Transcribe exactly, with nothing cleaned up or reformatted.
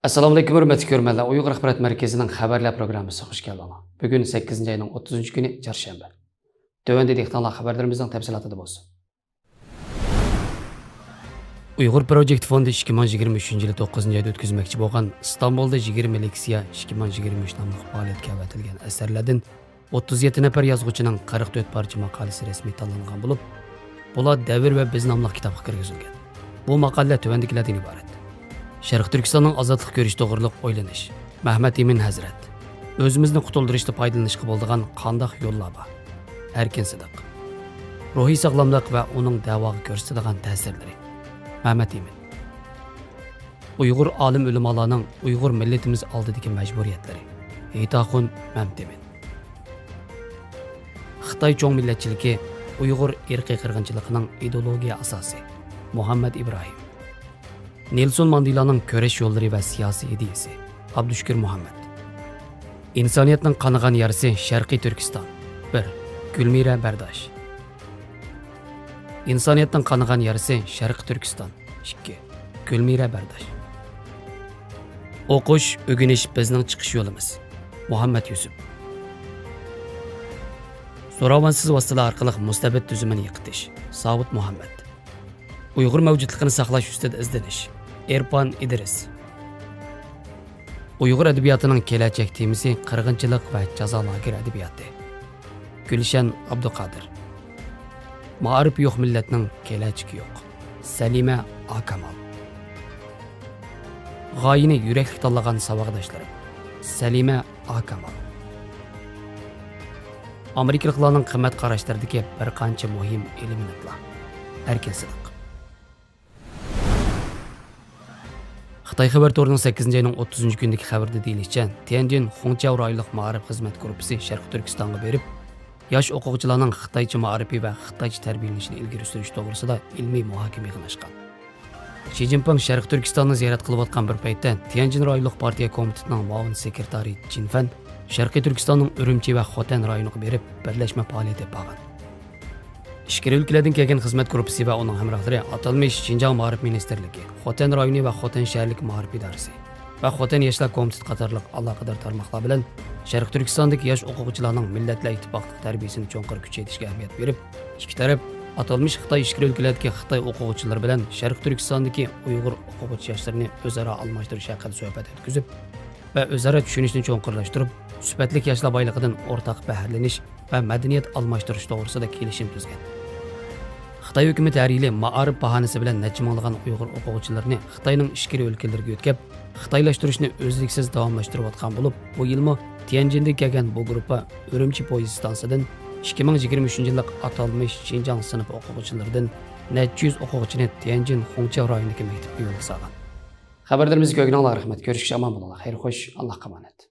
ئەسسالامۇئەلەيكۇم، ھۆرمەتلىك كۆرۈرمەنلەر. ئۇيغۇر ئاخبارات مەركىزىنىڭ خەۋەرلەر پروگراممىسىغا خۇش كەلدىڭلار. بۈگۈن سەككىزىنچى ئاينىڭ ئوتتۇزىنچى كۈنى، چارشەنبە. تۆۋەندە دىققىتىڭلار خەۋەرلىرىمىزنىڭ تەپسىلاتىدا بولسۇن. ئۇيغۇر پروجېكت فوندى ئىككى مىڭ يىگىرمە ئۈچىنچى يىلى توققۇزىنچى ئايدا ئۆتكۈزمەكچى بولغان ئىستانبۇلدا يىگىرمە لېكسىيە ئىككى مىڭ يىگىرمە ئۈچ ناملىق پائالىيەتكە ئەۋەتىلگەن ئەسەرلەردىن ئوتتۇز يەتتە نەپەر يازغۇچىنىڭ قىرىق تۆت پارچە ماقالىسى رەسمىي تاللانغان بولۇپ، بۇلار دەۋر ۋە بىز ناملىق كىتابقا كىرگۈزۈلگەن. بۇ ماقالىلەر تۆۋەندىكىلەردىن ئىبارەت. شەرقىي تۈركىستاننىڭ ئازادلىق كۈرىشى توغرۇلۇق ئويلىنىش. مەھمەت ئىمىن ھەزرەت. ئۆزىمىزنى قۇتۇلدۇرۇشتا پايدىلىنىشقا بولىدىغان قانداق يوللار بار؟ ئەركىن سىدىق. روھىي ساغلاملىق ۋە ئۇنىڭ دەۋاغا كۆرسىتىدىغان تەسىرلىرى. مەمەت ئىمىن. ئۇيغۇر ئالىم ئۆلىمالارنىڭ ئۇيغۇر مىللىتىمىز ئالدىدىكى مەجبۇرىيەتلىرى. ھېيتاخۇن مەمتىمىن. خىتاي چوڭ مىللەتچىلىكى ئۇيغۇر ئىرقىي قىرغىنچىلىقىنىڭ ئىدېئولوگىيە ئاساسى. مۇھەممەد ئىبراھىم. نېلسون ماندېلانىڭ كۈرەش يوللىرى ۋە سىياسىي ئىدىيىسى. ئابدۇشۈكۈر مۇھەممەد. ئىنسانىيەتنىڭ قانىغان يارىسى شەرقىي تۈركىستان. بىر. گۈلمىرە بەرداش. ئىنسانىيەتنىڭ قانىغان يارىسى شەرقىي تۈركىستان. ئىككى. گۈلمىرە بەرداش. ئوقۇش، ئۆگىنىش بىزنىڭ چىقىش يولىمىز. مۇھەممەد يۈسۈپ. زوراۋانسىز ۋاسىتىلەر ئارقىلىق مۇستەبىت تۈزۈمىنى يىقىتىش. ساۋۇت مۇھەممەد. ئۇيغۇر مەۋجۇتلۇقىنى ساقلاش ئۈستىدە ئىزدىنىش. ئېرپان ئىدرىس. ئۇيغۇر ئەدەبىياتىنىڭ كېلەچەك تېمىسى قىرغىنچىلىق ۋە جازا لاگېر ئەدەبىياتى. گۈلشەن ئابدۇقادىر. مائارىپى يوق مىللەتنىڭ كېلەچىكى يوق. سەلىمە ئاكامال. غايىنى يۈرەكلىك تاللىغان ساۋاقداشلىرىم. سەلىمە ئاكامال. ئامېرىكىلىقلارنىڭ قىممەت قاراشلىرىدىكى بىر قانچە مۇھىم ئېلېمېنتلار. ئەركىن سىدىق. خىتاي خەۋەر تورىنىڭ سەككىزىنچى ئاينىڭ ئوتتۇزىنچى كۈنىدىكى خەۋىرىدە دېيىلىشىچە، تيەنجىن خۇڭچياۋ رايونلۇق مائارىپ خىزمەت گۇرۇپپىسى شەرقىي تۈركىستانغا بېرىپ، ياش ئوقۇغۇچىلارنىڭ خىتايچە مائارىپى ۋە خىتايچە تەربىيەلىنىشىنى ئىلگىرى سۈرۈش توغرىسىدا ئىلمىي مۇھاكىمە يىغىن ئاچقان. شى جىنپىڭ شەرقىي تۈركىستاننى زىيارەت قىلىۋاتقان بىر پەيتتە، تيەنجىن رايونلۇق پارتىيە كومىتېتىنىڭ مۇئاۋىن سېكرېتارى جىن فەن شەرقىي تۈركىستاننىڭ ئۈرۈمچى ۋە خوتەن رايونىغا بېرىپ، بىرلەشمە پائالىيەت ئېلىپ بارغان. ئىچكىرى ئۆلكىلەردىن كەلگەن خىزمەت گۇرۇپپىسى ۋە ئۇنىڭ ھەمراھلىرى ئاتالمىش شىنجاڭ مائارىپ مىنىستىرلىكى، خوتەن رايونى ۋە خوتەن شەھەرلىك مائارىپ ئىدارىسى ۋە خوتەن ياشلار كومىتېتى قاتارلىق ئالاقىدار تارماقلار بىلەن شەرقىي تۈركىستاندىكى ياش ئوقۇغۇچىلارنىڭ مىللەتلەر ئىتتىپاقلىقى تەربىيەسىنى چوڭقۇر كۈچەيتىشكە ئەھمىيەت بېرىپ، ئىككى تەرەپ ئاتالمىش خىتاي ئىچكىرى ئۆلكىلەردىكى خىتاي ئوقۇغۇچىلىرى بىلەن شەرقىي تۈركىستاندىكى ئۇيغۇر ئوقۇغۇچى ياشلىرىنى ئۆزئارا ئالماشتۇرۇش ھەققىدە سۆھبەت ئۆتكۈزۈپ، ۋە ئۆزئارا چۈشىنىشنى چوڭقۇرلاشتۇرۇپ، سۈپەتلىك ياشلار بايلىقىدىن ئورتاق بەھرىلىنىش ۋە مەدەنىيەت ئالماشتۇرۇش توغرىسىدا كېلىشىم تۈزگەن. خىتاي ھۆكۈمىتى ھەر يىلى مائارىپ باھانىسى بىلەن نەچچە مىڭلىغان ئۇيغۇر ئوقۇغۇچىلىرىنى خىتاينىڭ ئىچكىرى ئۆلكىلىرىگە يۆتكەپ، خىتايلاشتۇرۇشنى ئۈزلۈكسىز داۋاملاشتۇرۇۋاتقان بولۇپ، بۇ يىلمۇ تيەنجىندىن كەلگەن بۇ گۇرۇپپا ئۈرۈمچى پويىز ئىستانسىسىدىن ئىككى مىڭ يىگىرمە ئۈچىنچى يىللىق ئاتالمىش شىنجاڭ سىنىپ ئوقۇغۇچىلىرىدىن نەچچە يۈز ئوقۇغۇچىنى تيەنجىن خۇڭچياۋ رايونىدىكى مەكتەپكە يولغا سالغان. خەۋەرلىرىمىزنى كۆرگىنىڭلارغا رەھمەت. كۆرۈشكىچە ئامان بولۇڭلار. خەير خوش، ئاللاھقا ئامانەت.